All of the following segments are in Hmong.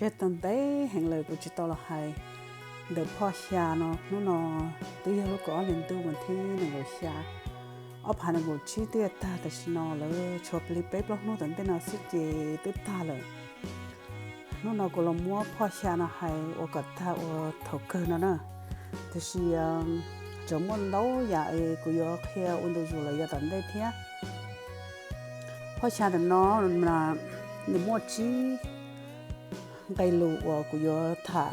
Tseg tau ntev heev lawm kuv tsis tau los hais ntawm phoj xya no. Hnub no twb yog lub kaum ob hlis ntuj mas thib nees nkaum xya, ob phav nees nkaum tsib twb tag tam sim no lawm, tshuav li peb plaub hnub tom ntej no xwb ces twb tag lawm. Hnub no kuv los muab phoj xya no hais ua kom tag ua thaum kawg no na. Tiam sis tseem muaj ntau yam es kuv yuav qhia ua ntu zus los yav tom ntej thiab. Phoj xya ntawm no nws muaj tsib nqe lus uas kuv yuav tham,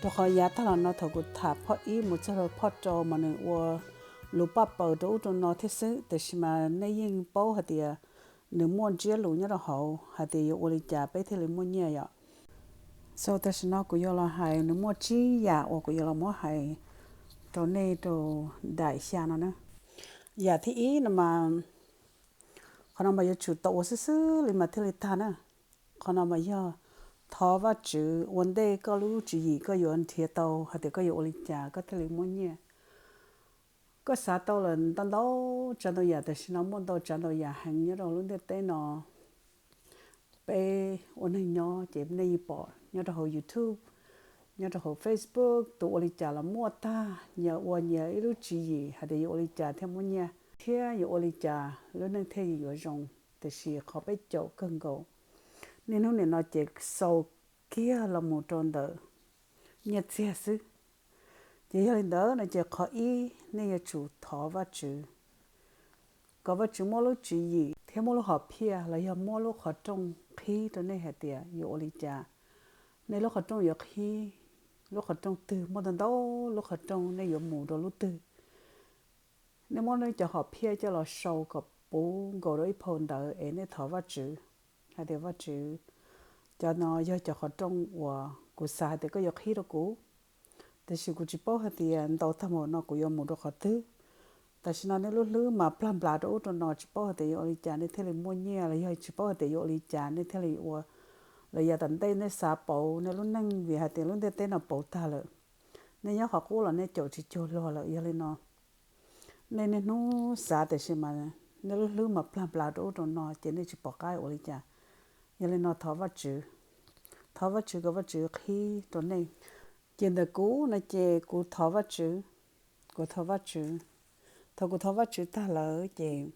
rau qhov yav tag los no thaum kuv tham phoj ib mus txog rau phoj rau mas nws ua lus paj paws rau ub rau no thiab xwb, tiam sis mas nej yeej paub hais tias nws muaj ntsiab lus nyob rau hauv hais tias yuav ua li cas peb thiaj li muaj nyiaj yom. So tam sim no kuv yuav los hais nws muaj tsib yam uas kuv yuav los muab hais rau nej rau daim xya no na. Yam thib ib no mas, qhov no mas yuav tsum tau ua xwb xwb li mas thiaj li tag na. Qhov no mas yog thov Vajtswv ua ntej koj lub tswv yim koj yuav nrhiav tau hais tias koj yuav ua li cas koj thiaj li muaj nyiaj. Koj xav tau lawm ntau ntau tsav ntau yam, tam sim no muaj ntau tsav ntau yam heev nyob rau lub ntiaj teb no. Peb ua neeg nyob ces nej yeej pom nyob rau hauv YouTube, nyob rau hauv Facebook, tus ua li cas los muaj tag, nyias ua nyias ib lub tswv yim hais tias yuav ua li cas thiaj muaj nyiaj thiab yuav ua li cas lub neej thiaj yuav zoo. Tiam sis qhov peb caum kawg nkaus niaj hnub nim no ces xaus kiag los mus rau ntawm nyiaj txiag xwb. Ces yog li ntawd no ces qhov ib nej yuav tsum thov Vajtswv kom Vajtswv muab lub tswv yim thiab muab lub hom phiaj los yog muab lub qhov rooj qhib rau nej hais tias yuav ua li cas. Nej lub qhov rooj yuav qhib lub qhov rooj twg, muaj ntau ntau lub qhov rooj, nej yuav mus rau lub twg. Nej muab nej cov hom phiaj coj los sau kom puv nkaus rau ib phau ntawv es nej thov Vajtswv hais tias, Vajtswv, cov no yog cov qhov rooj uas kuv xav hais tias koj yuav qhib rau kuv, tiam sis kuv tsis paub hais tias ntaus tag npaum no kuv yuav mus rau qhov twg. Tam sim no nej lub hlwb mas plag nplas rau ub rau no, tsis paub hais tias yuav ua li cas nej thiaj li muaj nyiaj, los yog tsis paub hais tias yuav ua li cas nej thiaj li ua, los yav tom ntej nej xav pauv nej lub neej vim hais tias lub ntiaj teb no pauv tag lawm. Nej nyob qhov qub los nej caum tsis cuag luag lawm. Yog li no nej niaj hnub xav tiam sis mas nej lub hlwb mas plag nplas rau ub rau no ces nej tsis pom qab ua li cas. Yog li no thov Vajtswv, thov Vajtswv kom Vajtswv qhib rau nej. Ces ntawm kuv no ces kuv thov Vajtswv, kuv thov Vajtswv. Thaum kuv thov Vajtswv tag lawm ces,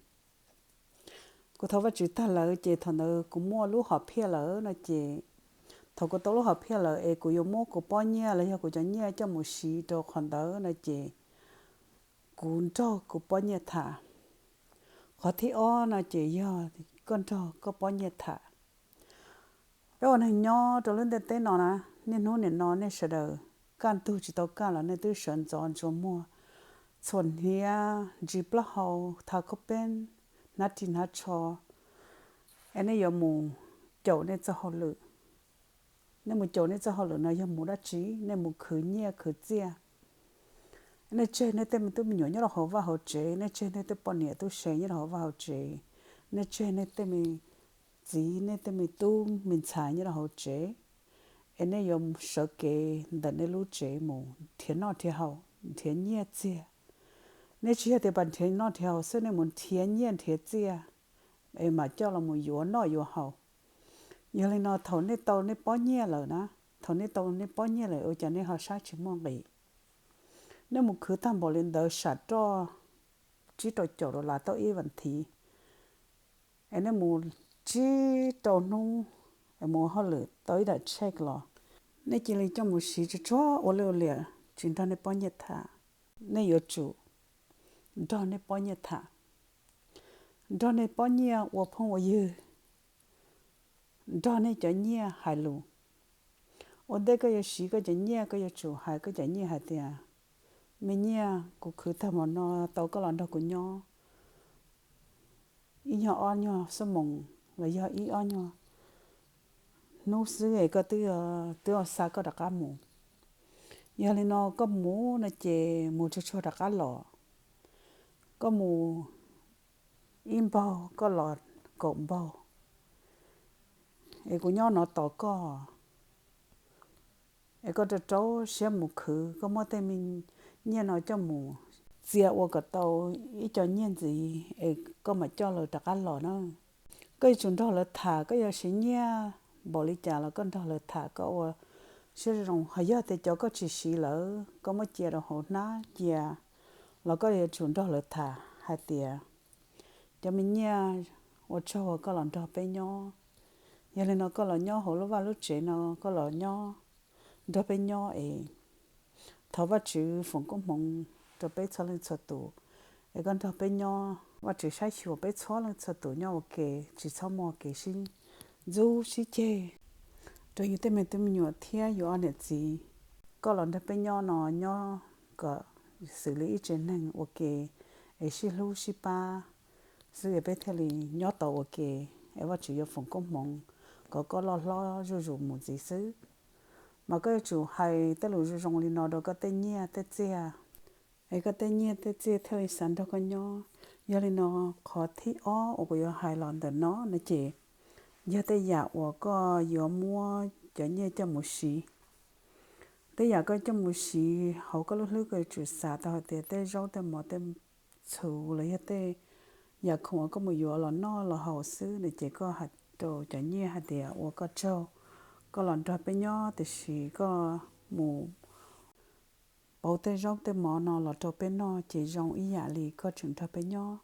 kuv thov Vajtswv tag lawm ces thaum ntawd kuv muaj lub hom phiaj lawm no ces, thaum kuv tau lub hom phiaj lawm es kuv yuav muab kuv pob nyiaj los yog kuv cov nyiaj coj mus siv rau qhov ntawd no ces kuv nrog kuv pob nyiaj tham. Qhov thib ob no ces yog koj nrog koj pob nyiaj tham. Peb ua neeg nyob rau lub ntiaj teb no na, niaj hnub nim no nej sawv daws kaj ntug tsis tau kaj los nej twb sawv ntxov ntsuas muag, txhuam hniav, ntsis plaub hau, tha khaub peeb, hnav ris hnav tsho, es nej yuav mus caum nej txoj hauj lwm. Nej mus caum nej txoj hauj lwm no yog mus dab tsi? Nej mus khwv nyiaj khwv txiaj. Nej tseg nej tej me tub me nyuam nyob rau hauv vaj hauv tsev, nej tseg nej tej poj niam tub se nyob rau hauv vaj hauv tsev, nej tseg nej tej me txiv, nej tej me tub me ntxhais nyob rau hauv tsev, es nej yuav sawv kev ntawm nej lub tsev mus nrhiav noj nrhiav haus, nrhiav nyiaj txiag. Nej tsis yog tias pas nrhiav noj nrhiav haus xwb, nej mus nrhiav nyiaj nrhiav txiaj, es mam coj los mus yuav noj yuav haus. Yog li no thaum nej tau nej pob nyiaj lawm na, thaum nej tau nej pob nyiaj lawm ua cas nej ho saib tsis muaj nqis? Nej mus khwv tag npaum li ntawd sam roj tsib rau caum dollar tau ib vas thiv, es nej mus tsib rau hnub es mus ua hauj lwm tau ib daim cheque los, nej cia li coj mus siv tsuag tsuag ua lwj ua liam tsis nrog nej pob nyiaj tham. Nej yuav tsum nrog nej pob nyiaj tham, nrog nej pob nyiaj ua phooj ua ywg, nrog nej cov nyiaj hais lus. Ua ntej koj yuav siv koj cov nyiaj koj yuav tsum hais koj cov nyiaj hais tias, me nyiaj, kuv khwv tag npaum no tau koj los nrog kuv nyob ib nyuag ob nyuag xuab moos los yog ib ob nyuag hnub xwb es koj twb, twb xa koj rov qab mus. Yog li no koj mus no ces mus tsuag tsuag rov qab los. Koj mus ib npaug koj los kaum npaug, es kuv nyob no tos koj. Es koj rau rau siab mus khwv, koj muab tej me nyiaj no coj mus txia ua kom tau ib co nyiaj ntxiv es koj mam coj lawv rov qab los na. Koj yuav tsum nrog lawv tham, koj yuav siv nyiaj npaum li cas los koj nrog lawv tham, koj ua siab zoo. Ho yog tias cov koj tsis siv lawm, koj muab cia rau hauv hnab cia, los koj yuav tsum nrog lawv tham hais tias, cov me nyiaj, ua tsaug uas koj los nrog peb nyob. Yog li no koj los nyob hauv lub vaj lub tsev no, koj los nyob nrog peb nyob es thov Vajtswv foom koob hmoov rau peb txhua leej txhua tus, es koj nrog peb nyob, Vajtswv saib xyuas peb txhua leej txhua tus nyob ua ke, tsis txhob muaj kev sib ntxub sib ceg rau yus tej me tub me nyuam thiab yus ob niam txiv. Koj los nrog peb nyob no, nyob kom xws li ib tsev neeg ua ke, es sib hlub sib pab xwb es peb thiaj li nyob tau ua ke, es Vajtswv yuav foom koob hmoov kom koj loj hlob zuj zus mus ntxiv xwb. Mas koj yuav tsum hais tej lus zoo zoo li no rau koj tej nyiaj tej txiaj, es koj tej nyiaj tej txiaj thiaj li xav nrog koj nyob. Yog li no, qhov thib ob uas kuv yuav hais los ntawm no no ces yog tej yam uas koj yuav muab cov nyiaj coj mus siv. Tej yam koj coj mus siv hauv koj lub hlwb, koj yuav tsum xav tau hais tias tej zaub tej mov tej txhuv los yog tej yam khoom uas koj mus yuav los noj los haus xwb no ces koj hais rau cov nyiaj hais tias ua koj tsaug, koj los nrog peb nyob, tiam sis koj mus pauv tej zaub tej mov no los rau peb noj ces zoo ib yam li koj tseem nrog peb nyob.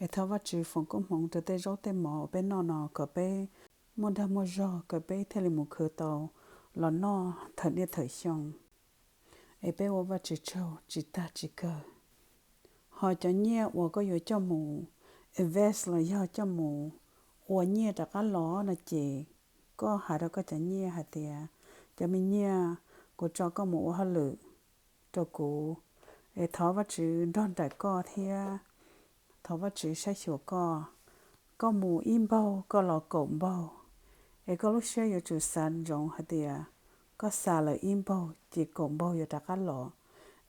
Es thov Vajtswv foom koob hmoov rau tej zaub tej mov uas peb noj no kom peb muaj dag muaj zog, kom peb thiaj li mus khwv tau los noj thawm niaj thawm xyoo. Es peb ua Vajtswv tsaug tsis tag tsis kawg. Ho cov nyiaj uas koj yuav coj mus invest los yog coj mus ua nyiaj rov qab los no ces koj hais rau koj cov nyiaj hais tias, cov me nyiaj, kuv tso koj mus ua hauj lwm rau kuv, es thov Vajtswv nrog nraim koj thiab thov Vajtswv saib xyuas koj. Koj mus ib npaug koj los kaum npaug, es koj lub siab yuav tsum xav ntsoov hais tias koj xa lawm ib npaug ces kaum npaug yuav rov qab los.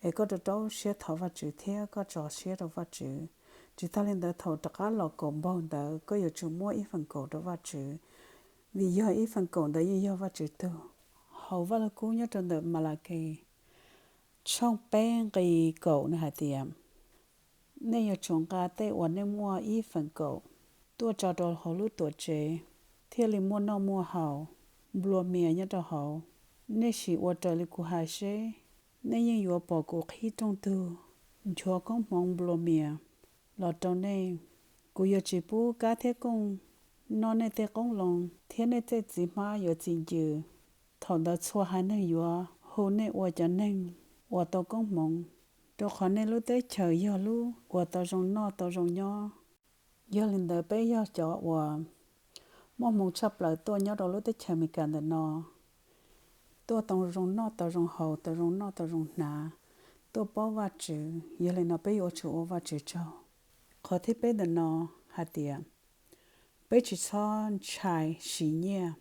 Es koj rau rau siab thov Vajtswv thiab koj tso siab rau Vajtswv. Tsis tag li ntawd, thaum rov qab los kaum npaug ntawd koj yuav tsum muab ib feem kaum rau Vajtswv, vim yog ib feem kaum ntawd yeej yog Vajtswv tug. Hauv Vaj Lug Kub nyob rau ntawm Malakis tshooj peb nqi kaum nws hais tias, nej yuav tsum nqa tej uas nej muaj ib feem kaum tuaj tso rau hauv lub tuam tsev, thiaj li muaj noj muaj haus, nplua mias nyob rau hauv. Nej sim ua raws li kuv hais seb, nej yeej yuav pom kuv qhib rooj tug nchuav koob hmoov nplua mias los rau nej. Kuv yuav tsis pub kab thiab kooj noj nej tej qoob loo, thiab nej tej txiv hmab yuav txi ncw. Thaum ntawd txhua haiv neeg yuav hu nej ua cov neeg uas tau koob hmoov, rau qhov nej lub teb chaws yog lub uas tau zoo noj tau zoo nyob. Yog li ntawd peb yog cov uas muaj hmoo tshaj plaws tuaj nyob rau lub teb chaws Amelikas ntawm no, tuaj tau zoo noj tau zoo haus, tau zoo noj tau zoo hnav, tuaj paub Vajtswv. Yog li no peb yuav tsum ua Vajtswv tsaug. Qhov thib peb ntawm no hais tias, peb tsis txhob ntshai siv nyiaj.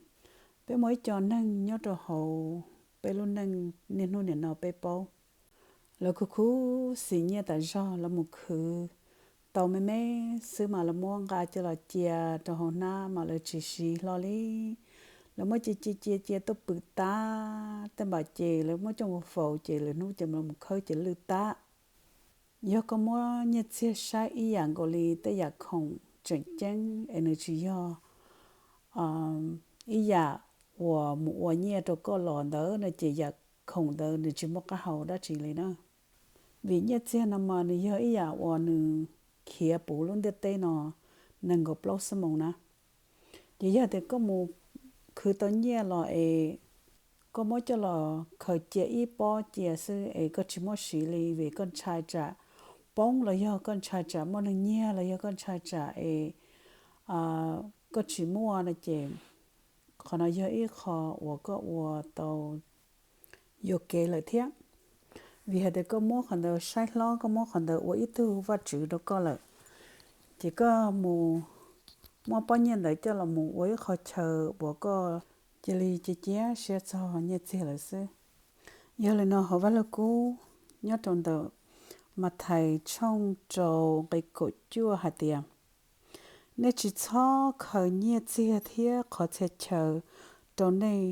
Peb muaj ib co neeg nyob rau hauv peb lub neej niaj hnub nim no peb paub, lawv khuv khuv xim nyiaj tas zog, lawv mus khwv tau me me xwb mas lawv muab nqa coj los cia rau hauv hnab mas lawv tsis siv hlo li. Lawv muab cia cia cia cia tuaj pwm tag tej npam ces lawv muab coj mus faus ces lwm hnub ces lawv mus khawb ces lwj tag. Yog koj muab nyiaj txiag saib ib yam nkaus li tej yam khoom tseem ceeb es nws tsis yog ib yam uas mus ua nyiaj rau koj los ntawd no ces yam khoom ntawd nws tsis muaj qab hau dab tsi li na. Vim nyiaj txiag no mas nws yog ib yam uas nws khiav puv lub ntiaj teb no nees nkaum plaub xuab moos na. Ces yog tias koj mus khwv tau nyiaj los es koj muab coj los khaws cia ib pob cia xwb es koj tsis muab siv li vim koj ntshai tsam poob los yog koj ntshai tsam muaj neeg nyiag los yog koj ntshai tsam es koj tsis muaj no ces qhov no yog ib qho uas koj ua tau yuam kev lawm thiab. Vim hais tias koj muab qhov ntawd saib hlob, koj muab qhov ntawd ua ib tug vaj tswv rau koj lawm, ces koj mus muab pob nyiaj ntawd coj los mus ua ib qho chaw uas koj cia li cia cia siab txog nyiaj txiag lawm xwb. Yog li no hauv Vaj Lug Kub nyob rau ntawm Mathais tshooj rau nqi kaum cuaj hais tias, nej tsis txhob khaws nyiaj txiag thiab qhov txhia chaw rau nej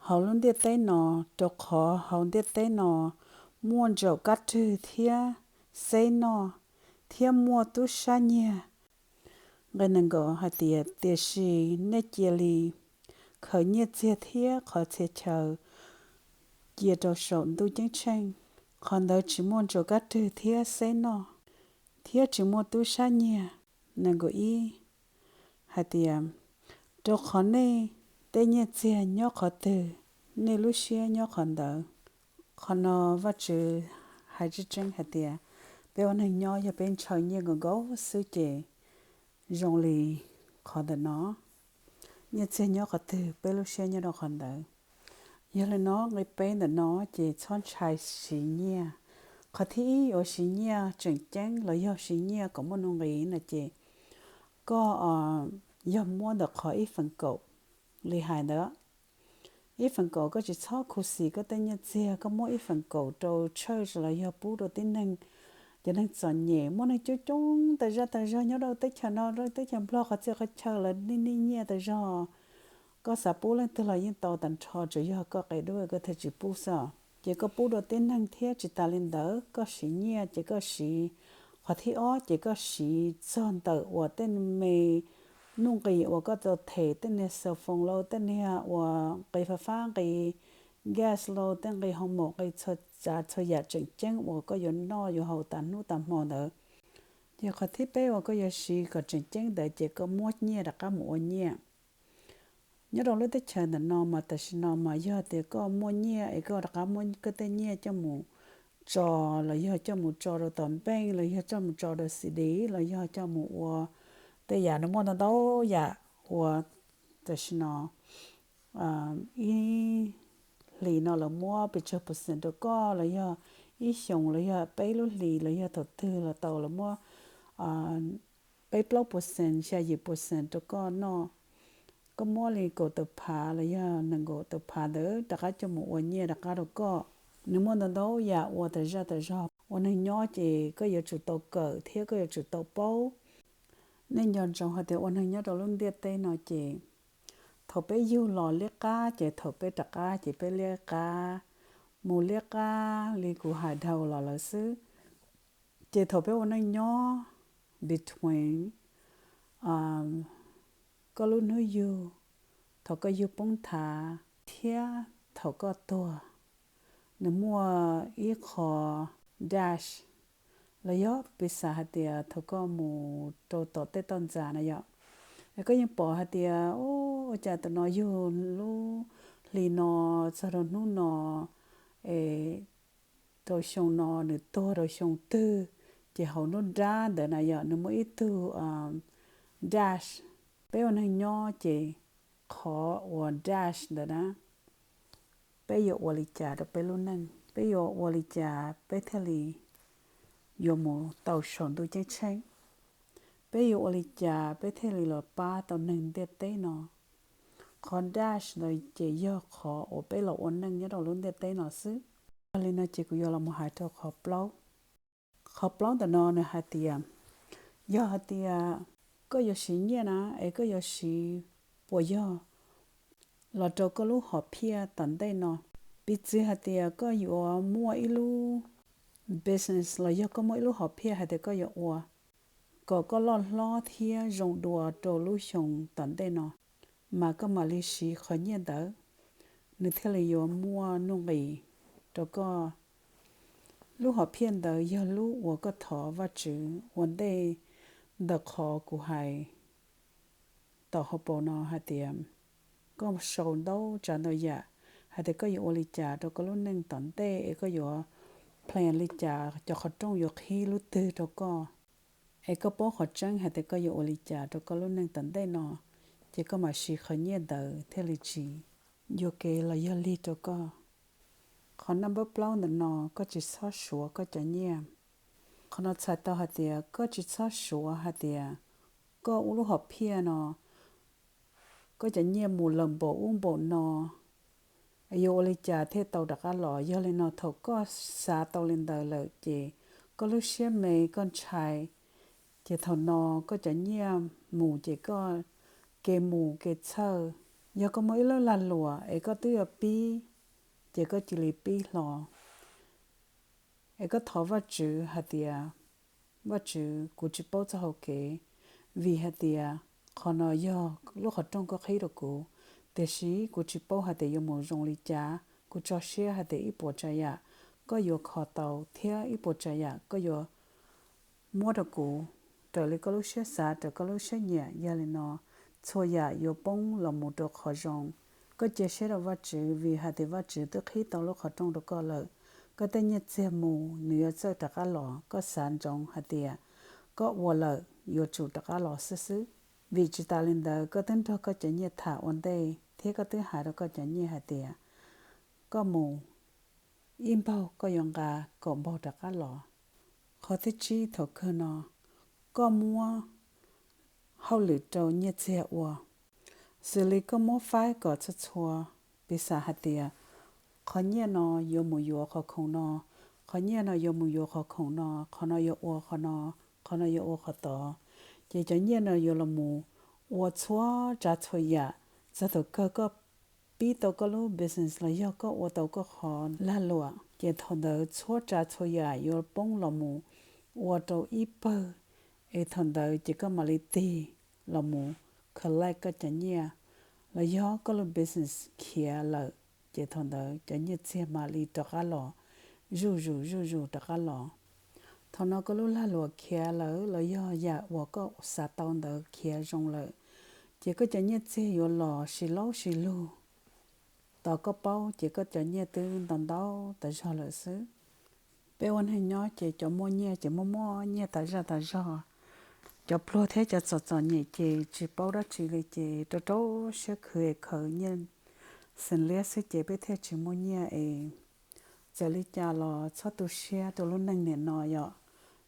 hauv lub ntiaj teb no, rau qhov hauv ntiaj teb no muaj ntsaum kab rwg thiab xeb noj, thiab muaj tub sab nyiag Nqe nees nkaum hais tias, tiam sis nej cia li khaws nyiaj txiag thiab qhov txhia chaw cia rau saum ntuj ceeb tsheej, qhov ntawd tsis muaj ntsuas kab rwg thiab xeb noj, thiab tsis muaj tub sab nyiag. Nees nkaum ib hais tias, rau qhov nej tej nyiaj txiag nyob qhov twg, nej lub siab nyob qhov ntawd. Qhov no Vajtswv hais tseeb tseeb hais tias peb ua neeg nyob yog peb ntshaw nyiaj nkaus nkaus xwb ces zoo li qhov ntawm no, nyiaj txiag nyob qhov twg peb lub siab nyob rau qhov ntawd. Yog li no nqe peb ntawm no ces txhob ntshai siv nyiaj. Qhov thib ib uas siv nyiaj tseem ceeb los yog siv nyiaj kom muaj nuj nqis no ces koj yog muab ntawm qhov ib feem kaum li hais ntawd. Ib feem kaum koj tsis txhob khuv xim koj tej nyiaj txiag, koj muab ib feem kaum rau church los yog pub rau tib neeg, cov neeg txom nyem. Muaj neeg coob coob tas zaj tas zog nyob rau teb chaws no rau teb chaws Nplog qhov txhia qhov chaw lawv niaj niaj nyiaj tas zog. Koj xav pub leej twg los yeej tau tag nrho, tsuas yog koj qia dua koj thiaj tsis pub xwb. Ces koj pub rau tib neeg thiab tsis tas li ntawd koj siv nyiaj ces koj siv, qhov thib ob ces koj siv txog ntawm uas tej me nuj nqis uas koj tau them, tej niag xylophone los, tej niag uas nqi fab fab, nqi gas los, tej nqi homework, nqi txhua tsav txhua yam tseem ceeb uas koj yuav noj yuav haus tas hnub tas hmo ntawd. Ces qhov thib peb uas koj yuav siv kom tseem ceeb ntawd ces koj muab nyiaj rov qab mus ua nyiaj. Nyob rau lub teb chaws ntawm no mas tam sim no mas yog tias koj muaj nyiaj es koj rov qab muab koj tej nyiaj coj mus tso, los yog coj mus tso rau tom bank, los yog coj mus tso rau C D, los yog coj mus ua tej yam no, muaj ntau ntau yam uas tam sim no ib hlis no lawv muab pes tsawg percent rau koj, los yog ib xyoos los yog peb lub hlis los yog thaum twg los tau lawv muab peb plaub percent, xya yim percent rau koj noj. Koj muab li kaum tawm phav los yog nees nkaum tawm phav ntawd rov qab coj mus ua nyiaj rov qab rau koj. Nws muaj ntau ntau yam ua tas zaj tas zog. Ua neeg nyob ces koj yuav tsum tau kawm thiab koj yuav tsum tau paub. Nej nco ntsoov hais tias ua neeg nyob rau lub ntiaj teb no ces thaum peb yug los liab qab ces thaum peb rov qab ces peb liab qab, mus liab qab li kuv hais dhau los lawm xwb. Ces thaum peb ua neej nyob between koj lub hnub yug, thaum koj yug poob nthav thiab thaum koj tuag, nws muaj ib qho dash, los yog piv xam hais tias thaum koj mus rau tom tej toj ntxas na yom, es koj yeej pom hais tias ua cas tus no yug lub hli no txog rau hnub no, es rau xyoo no nws tuag rau xyoo twg, ces hauv lub dash ntawd na yom nws muaj ib tug dash. Peb ua neeg nyob ces qhov uas dash ntawd na, peb yuav ua li cas rau peb lub neej, peb yuav ua li cas peb thiaj li yuav mus tau saum ntuj ceeb tsheej, peb yuav ua li cas peb thiaj li los pab tau neeg ntiaj teb no. Qhov dash ntawd ces yog qhov uas peb los ua neej nyob rau lub ntiaj teb no xwb. Yog li no ces kuv yuav los mus hais rau qhov plaub. Qhov plaub ntawm no nws hais tias, yog hais tias koj yuav siv nyiaj na, es koj yuav siv puas yog los rau koj lub hom phiaj tom ntej no. Piv txwv hais tias koj yuav muaj ib lub business los yog koj muaj ib lub hom phiaj hais tias koj yuav ua kom koj loj hlob thiab zoo dua rau lub xyoo tom ntej no, mas koj mam li siv qhov nyiaj ntawd, nws thiaj li yuav muaj nuj nqis rau koj. Lub hom phiaj ntawd yog lub uas koj thov Vajtswv ua ntej ntawm qhov kuv hais tom hauv paus no hais tias koj sau ntau tsav ntau yam hais tias koj yuav ua li cas rau koj lub neej tom ntej, es koj yuav plan li cas, cov qhov rooj yuav qhib lub twg rau koj, es koj paub qhov tseeb hais tias koj yuav ua li cas rau koj lub neej tom ntej no, ces koj mam siv qhov nyiaj ntawd thiaj li tsis yuam kev los yog lig rau koj. Qhov naj npawb plaub ntawm no, koj tsis txhob suav koj cov nyiaj. Qhov no txhais tau hais tias koj tsis txhob suav hais tias koj ua lub hom phiaj no, koj cov nyiaj mus lawm npaum ub npaum no, yuav ua li cas thiaj tau rov qab los. Yog li no thaum koj xav tau li ntawd lawm ces koj lub siab me koj ntshai, ces thaum no koj cov nyiaj mus ces koj kev mus kev txhawj. Yog koj muaj ib lub lag luam es koj twb yuav pib, ces koj cia li pib hlo. Es koj thov Vajtswv hais tias, Vajtswv, kuv tsis paub txoj hau kev, Vim hais tias qhov no yog lub qhov rooj koj qhib rau kuv, tiam sis kuv tsis paub hais tias yuav mus zoo li cas. Kuv tso siab hais tias ib puas tsav yam koj yuav kho tau thiab ib puas tsav yam koj yuav muab rau kuv raws li koj lub siab xav, raws koj lub siab nyiam. Yog li no txhua yam yuav poob los mus rau qhov zoo. Koj cia siab rau Vajtswv, vim hais tias Vajtswv twb qhib tau lub qhov rooj rau koj lawm. Koj tej nyiaj txiag mus nws yuav txawj rov qab los. Koj xav ntsoov hais tias koj ua lawm yuav tsum rov qab los xwb xwb. Vim tsis tas li ntawd koj twb nrog koj cov nyiaj tham ua ntej thiab koj twb hais rau koj cov nyiaj hais tias koj mus ib npaug koj yuav nqa kaum npaug rov qab los. Qhov thib tsib, thaum kawg no koj muab hauj lwm rau nyiaj txiag ua, xws li koj muab faib kom txhua txhua, piv xam hais tias qhov nyiaj no yuav mus yuav qhov khoom no, qhov nyiaj no yuav mus yuav qhov khoom no, qhov no yuav ua qhov no, qhov no yuav ua qhov tod. Ces cov nyiaj no yuav los mus ua txhua tsav txhua yam. Txog thaum kawg koj pib tau koj lub business los yog koj ua tau koj qhov lag luam, ces thaum ntawd txhua tsav txhua yam yuav poob los mus ua rau ib pawg, es thaum ntawd ces koj mam li tig los mus collect koj cov nyiaj. Los yog koj lub business khiav lawm, ces thaum ntawd cov nyiaj txiag mam li rov qab los zuj zus zuj zus rov qab los. Thaum no koj lub lag luam khiav lawm los yog yam uas koj xav tau ntawd khiav zoo lawm, ces koj cov nyiaj txiag yuav los sib laub sib lug. Tos koj paub ces koj cov nyiaj twb ntau ntau tas zog lawm xwb. Peb ua neeg nyob ces cov muaj nyiaj ces muaj muaj nyiaj tas zaj tas zog. Cov pluag thiab cov txom txom nyem ces tsis paub dab tsi li ces rau rau siab khwv es khaws nyiaj xeem liab xwb ces peb thiaj tsis muaj nyiaj es txawm li cas los txhob tu siab rau lub neej niam no yom.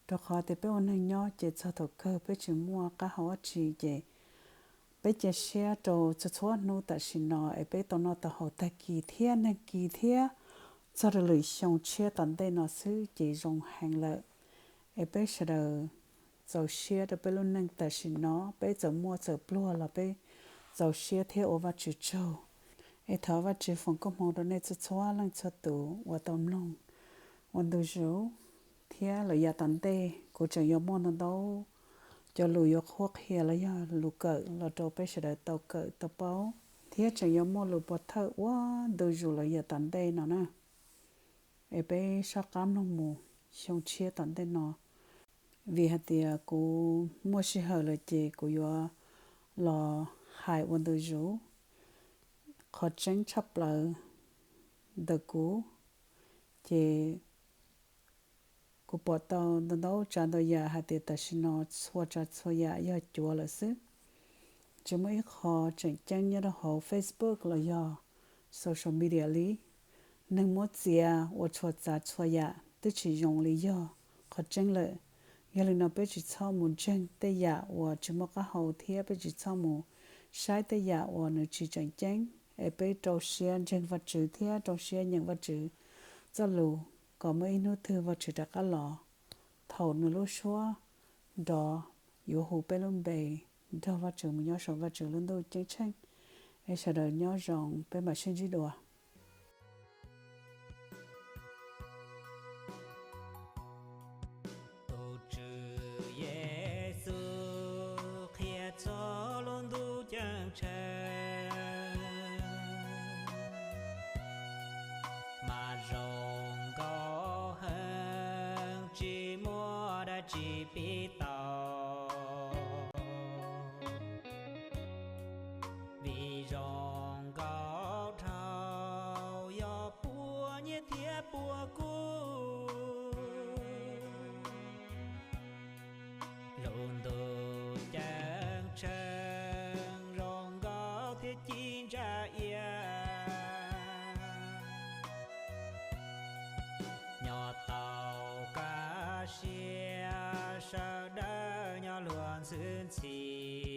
Rau qhov tias peb ua neeg nyob ces txog thaum kawg peb tsis muaj qab hau dab tsi ces peb cia siab rau txhua txhua hnub tam sim no es peb tau noj tau haus tag kis thiab nag kis thiab txog rau lwm xyoo tshiab tom ntej no xwb ces zoo heev lawm. Es peb sawv daws txaus siab rau peb lub neej tam sim no, peb txawm muaj txawm pluag los peb txaus siab thiab ua Vajtswv tsaug. Es thov Vajtswv foom koob hmoov rau nej txhua txhua leej txhua tus uas tau mloog. Ua ntu zus thiab lwm yam tom ntej kuv tseem yuav muaj ntau ntau cov lus yuav qhuab qhia los yog lus kawm los rau peb sawv daws tau kawm tau paub, thiab tseem yuav muaj lus pov thawj ua ntu zus lwm yam tom ntej no na. Es peb soj qab mloog mus xyoo tshiab tom ntej no, vim hais tias kuv muaj sij hawm lawm ces kuv yuav los hais ua ntu zus qhov tseeb tshaj plaws ntawm kuv. Ces kuv pom tau ntau ntau tsav ntau yam hais tias tam sim no txhua tsav txhua yam yog cuav lawm xwb. Tsis muaj ib qho tseem ceeb nyob rau hauv Facebook los yog social media li. Neeg muab txiav ua txhua tsav txhua yam twb tsis zoo li yog qhov tseeb lawm. Yog li no peb tsis txhob mus ntseeg tej yam uas tsis muaj qab hau thiab peb tsis txhob mus saib tej yam uas nws tsis tseem ceeb. Es peb rau siab ntseeg Vajtswv thiab rau siab nyeem Vajtswv txoj lus kom muaj ib hnub twg Vajtswv rov qab los, thaum nws lub suab nrov yuav hu peb lub npe nrog Vajtswv mus nyob saum Vajtswv lub ntuj ceeb tsheej. Es sawv daws nyob zoo, peb mam sib ntsib dua. Tus Tswv Yexus qhia txog lub ntuj ceeb tsheej mas zoo nkauj heev, tsis muaj dab tsi pib tau. Vim zoo nkauj dhau yog puas nyiaj thiab puas kub. Lub ntuj ceeb tsheej zoo nkauj thiab ci ntsa iab. Nyob tau kaj siab sawv daws nyob luag ntxwb ntxhi.